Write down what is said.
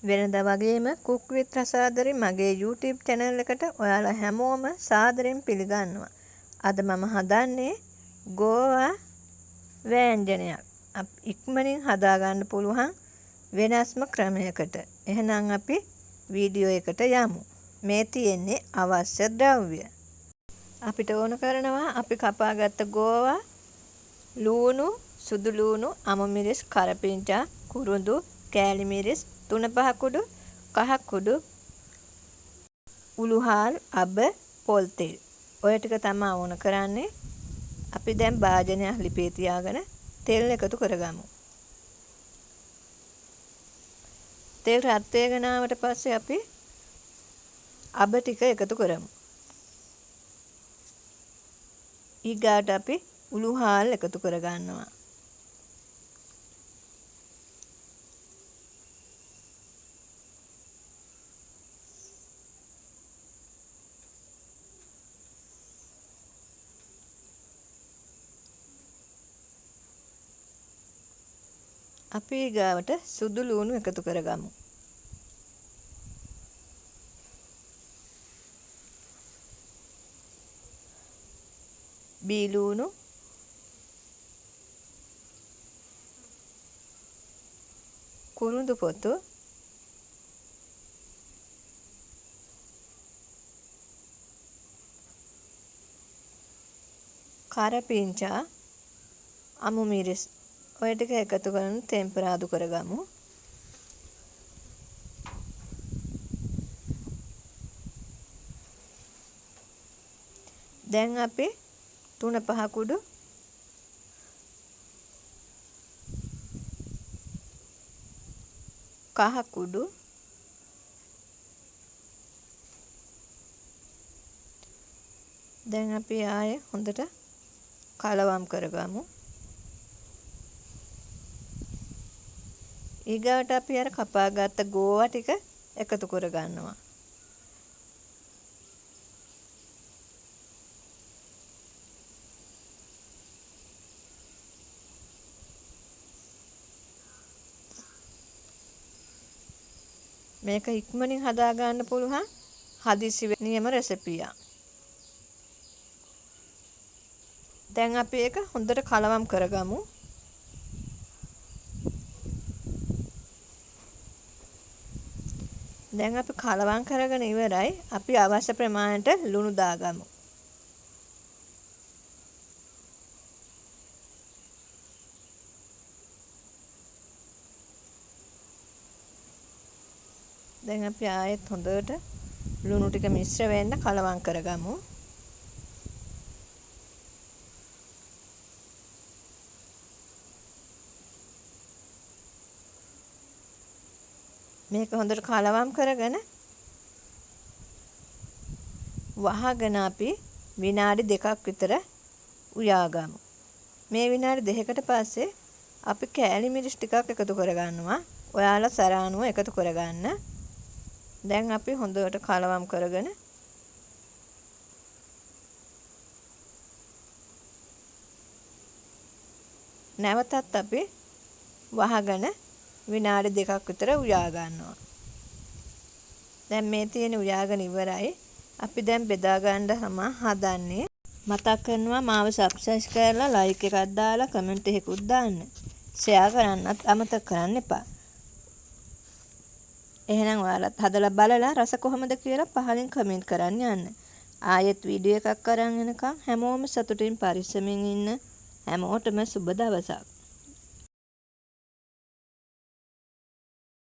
වෙනදා වගේම කුක් විත් රසාදරි මගේ YouTube channel එකට ඔයාලා හැමෝම සාදරයෙන් පිළිගන්නවා. අද මම හදන්නේ ගෝවා වෑංජනයක්. ඉක්මනින් හදාගන්න පුළුවන් වෙනස්ම ක්‍රමයකට. එහෙනම් අපි වීඩියෝ එකට යමු. මේ තියෙන්නේ අවශ්‍ය ද්‍රව්‍ය. අපිට ඕන කරනවා අපි කපාගත්ත ගෝවා, ලූණු, සුදු ලූණු, අමු මිරිස්, කරපිංචා, කුරුඳු, කෑලි මිරිස්, 3-5 කුඩු, කහ කුඩු, උළුහාල්, අබ, පොල් තෙල්. ඔය ටික තමා ඕන කරන්නේ. අපි දැන් භාජනයක් ලිපේ තියාගෙන තෙල් එකතු කරගමු. තෙල් රත් වේගෙන ආවට පස්සේ අපි අබ ටික එකතු කරමු. ඊගාට අපි උළුහාල් එකතු කරගන්නවා. අපි ඊගාවට සුදු ලූණු එකතු කරගමු. බී ලූණු, කුරුඳු පොතු, කරපිංචා, අමු මිරිස් ඔය ටික එකතු කරන තෙම්පරාදු කරගමු. දැන් අපි 3-5 කුඩු කහ කුඩු, දැන් අපි ආයේ හොඳට කලවම් කරගමු. ඊගාවට අපි අර කපාගත්ත ගෝවා ටික එකතු කරගන්නවා. මේක ඉක්මනින් හදාගන්න පුළුවන් හදිසි නියම රෙසිපියක්. දැන් අපි ඒක හොඳට කලවම් කරගමු. දැන් අපි කලවම් කරගෙන ඉවරයි. අපි අවශ්‍ය ප්‍රමාණයට ලුණු දාගමු. දැන් අපි ආයෙත් හොඳට ලුණු ටික මිශ්‍ර වෙන්න කලවම් කරගමු. මේක හොඳට කලවම් කරගෙන වහගෙන අපි විනාඩි 2ක් විතර උයාගමු. මේ විනාඩි 2කට පස්සේ අපි කෑලි මිරිස් ටිකක් එකතු කරගන්නවා. ඔයාලා සැර අනුව එකතු කරගන්න. දැන් අපි හොඳට කලවම් කරගෙන නැවතත් අපි වහගෙන විනාඩි 2ක් විතර උයා ගන්නවා. දැන් මේ තියෙන උයාගෙන ඉවරයි. අපි දැන් බෙදා ගන්න තමයි හදන්නේ. මතක් කරනවා මාව සබ්ස්ක්‍රයිබ් කරලා ලයික් එකක් දාලා කමෙන්ට් එකකුත් දාන්න. ෂෙයා කරන්නත් අමතක කරන්න එපා. එහෙනම් ඔයාලත් හදලා බලලා රස කොහොමද කියලා පහලින් කමෙන්ට් කරන්න යන්න. ආයෙත් වීඩියෝ එකක් අරන් එනකම් හැමෝම සතුටින් පරිස්සමින් ඉන්න. හැමෝටම සුබ දවසක්.